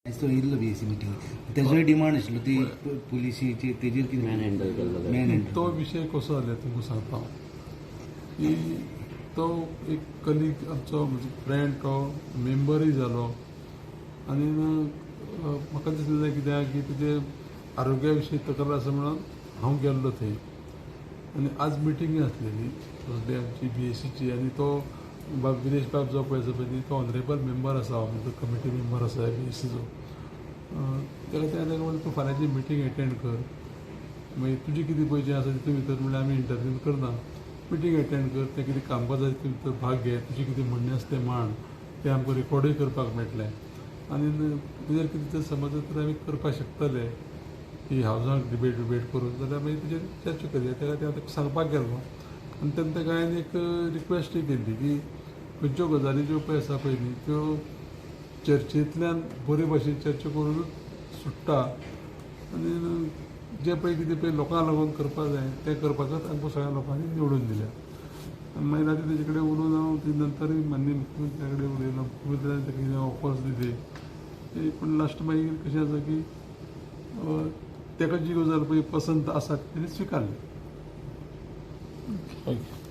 आयज तो येयल्लो बीएसी मिटींग, तेजोय डिमांड आशिल्लो ती पुलिशीची, तेजेर कितें? मॅन हँडल केल्लो. Man handle. तो विशय कसो जालो तुमकां सांगता हांव, की तो एक कलीग आमचो, म्हजो फ्रेंड, तो मेंबरूय जालो आनी म्हाका दिसलें कित्याक की तेजे आरोग्या विशीं तक्रार आसा म्हणून हांव गेल्लो थंय. आनी आज मिटींग आसलेली कसली आमची बीएसीची आनी तो बाब विनेश बाब जो पळय आसा पळय न्ही, तो ऑनरेबल मेंबर आसा, म्हणजे कमिटी मेंबर आसा बीएसीचो. ताका तें ताका म्हणलें, तूं फाल्यांची मिटींग एटेंड कर, मागीर तुजी कितें पळय जें आसा तितून भितर, म्हणल्यार आमी इंटरव्यू करना, मिटींग एटेंड कर, तें कितें कामकाज आसा तितून भितर भाग घे, तुजें कितें म्हणणें आसा तें मांड, तें आमकां रिकॉर्डूय करपाक मेळटलें आनी तुजेर कितें जर समज तर आमी करपाक शकतले की हावजाक डिबेट बिबेट करून जाल्यार मागीर तुजेर चर्चा करया. ताका तें आतां सांगपाक गेल्लो आनी तेन्ना ताका हांवें एक रिक्वेस्टूय केल्ली की खंयच्यो गजाली ज्यो पळय आसा पळय न्ही, त्यो चर्चेंतल्यान बरे भाशेन चर्चा करूनच सुट्टा आनी जें पळय कितें पळय लोकांक लागून करपाक जाय तें करपाकच आमकां सगळ्या लोकांनी निवडून दिल्या. आनी मागीर आतां तेजे कडेन उलोवन हांव ती नंतरूय माननीय मुख्यमंत्र्या कडेन उलयलो, मुख्यमंत्र्यान ताका कितें ऑफर्स दिली ते, पूण लास्ट मागीर कशें आसा की ताका जी गजाल पळय पसंत आसा तेणी स्विकारली. ओके.